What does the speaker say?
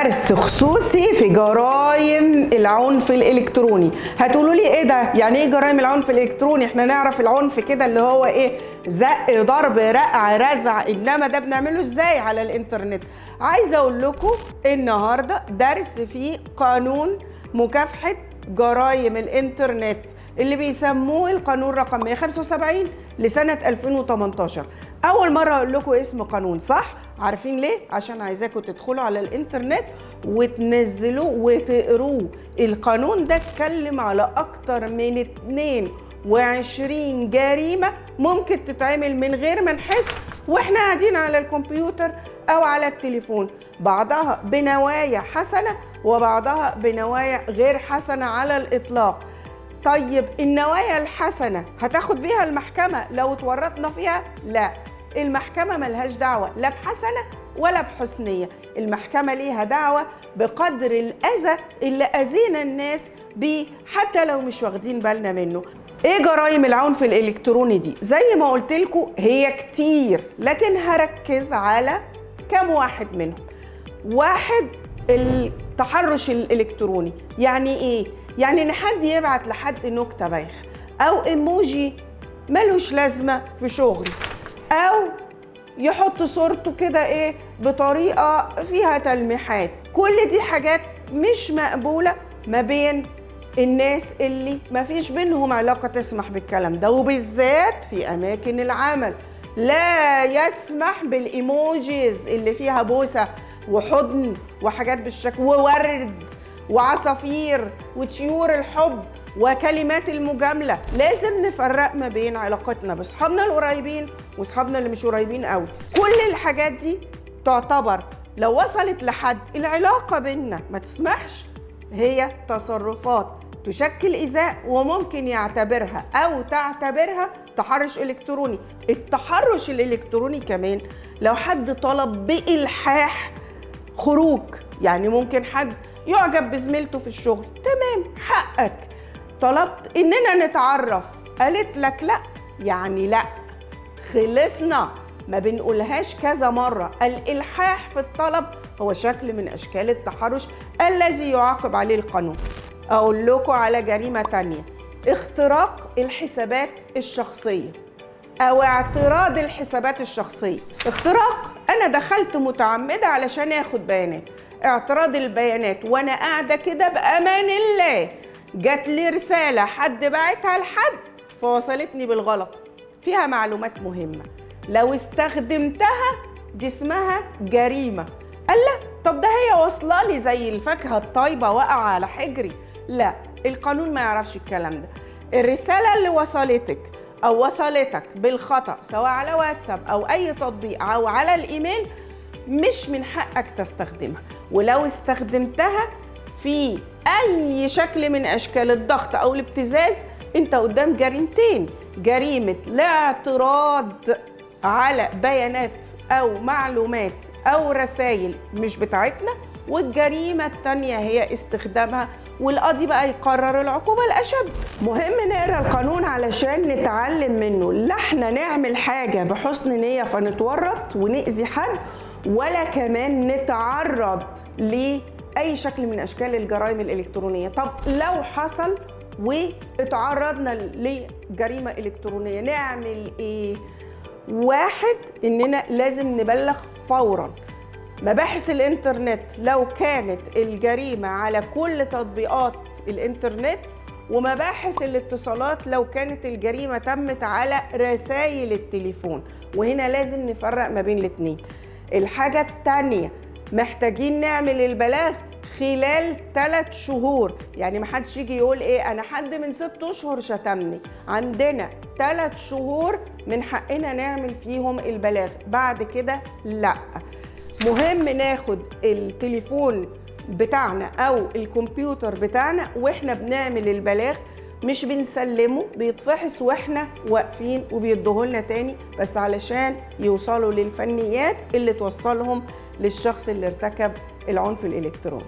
درس خصوصي في جرائم العنف الالكتروني. هتقولوا لي ايه ده؟ يعني ايه جرائم العنف الالكتروني؟ احنا نعرف العنف كده اللي هو ايه، زق، ضرب، رقع، رزع، انما ده بنعمله ازاي على الانترنت؟ عايزه اقول لكم النهارده درس في قانون مكافحة جرائم الانترنت اللي بيسموه القانون رقم 175 لسنة 2018. أول مرة أقول لكم اسم قانون، صح؟ عارفين ليه؟ عشان عايزاكم تدخلوا على الانترنت وتنزلوه وتقروه. القانون ده اتكلم على أكتر من 22 جريمة ممكن تتعمل من غير ما نحس واحنا قاعدين على الكمبيوتر أو على التليفون، بعضها بنوايا حسنة وبعضها بنوايا غير حسنة على الإطلاق. طيب النوايا الحسنة هتاخد بيها المحكمة لو اتورطنا فيها؟ لا، المحكمة ملهاش دعوة لا بحسنة ولا بحسنية، المحكمة ليها دعوة بقدر الأذى اللي أذينا الناس بيه حتى لو مش واخدين بالنا منه. ايه جرائم العنف الإلكتروني دي؟ زي ما قلت لكم هي كتير، لكن هركز على كام واحد منهم. واحد، التحرش الإلكتروني. يعني ايه؟ يعني ان حد يبعت لحد نكتة بايخة او ايموجي ملوش لازمه في شغل، او يحط صورته كده ايه بطريقة فيها تلميحات. كل دي حاجات مش مقبولة ما بين الناس اللي ما فيش بينهم علاقة تسمح بالكلام ده، وبالذات في اماكن العمل. لا يسمح بال emojis اللي فيها بوسه وحضن وحاجات بالشكل وورد وعصافير وطيور الحب وكلمات المجاملة. لازم نفرق ما بين علاقتنا باصحابنا القريبين واصحابنا اللي مش قريبين قوي. كل الحاجات دي تعتبر لو وصلت لحد العلاقة بينا ما تسمحش، هي تصرفات تشكل إيذاء وممكن يعتبرها أو تعتبرها تحرش إلكتروني. التحرش الإلكتروني كمان لو حد طلب بإلحاح خروج، يعني ممكن حد يعجب بزميلته في الشغل، تمام حقك، طلبت اننا نتعرف، قالت لك لا، يعني لا، خلصنا، ما بنقولهاش كذا مرة. الإلحاح في الطلب هو شكل من أشكال التحرش الذي يعاقب عليه القانون. أقول لكم على جريمة تانية، اختراق الحسابات الشخصية أو اعتراض الحسابات الشخصية. اختراق، أنا دخلت متعمدة علشان آخد بيانات. اعتراض البيانات وأنا قاعدة كده بأمان الله، جات لي رسالة حد بعتها لحد فوصلتني بالغلط فيها معلومات مهمة، لو استخدمتها دي اسمها جريمة. قال لا، طب ده هي واصلة لي زي الفاكهة الطيبة وقع على حجري. لا، القانون ما يعرفش الكلام ده. الرسالة اللي وصلتك أو وصلتك بالخطأ سواء على واتساب أو أي تطبيق أو على الإيميل مش من حقك تستخدمها، ولو استخدمتها في أي شكل من أشكال الضغط أو الابتزاز أنت قدام جريمتين: جريمة الاعتراض على بيانات أو معلومات أو رسائل مش بتاعتنا، والجريمة التانية هي استخدامها، والقاضي بقى يقرر العقوبة الأشد. مهم نقرأ القانون علشان نتعلم منه، لا احنا نعمل حاجة بحسن نية فنتورط ونأذي حد، ولا كمان نتعرض لأي شكل من أشكال الجرائم الإلكترونية. طب لو حصل واتعرضنا لجريمة إلكترونية نعمل إيه؟ واحد، إننا لازم نبلغ فوراً مباحث الإنترنت لو كانت الجريمة على كل تطبيقات الإنترنت، ومباحث الاتصالات لو كانت الجريمة تمت على رسائل التليفون، وهنا لازم نفرق ما بين الاتنين. الحاجة التانية، محتاجين نعمل البلاغ خلال 3 شهور، يعني محدش يجي يقول ايه انا حد من 6 اشهر شتمني. عندنا 3 شهور من حقنا نعمل فيهم البلاغ، بعد كده لا. مهم ناخد التليفون بتاعنا او الكمبيوتر بتاعنا واحنا بنعمل البلاغ، مش بنسلمه، بيتفحص واحنا واقفين وبيديهولنا تاني، بس علشان يوصلوا للفنيات اللي توصلهم للشخص اللي ارتكب العنف الإلكتروني.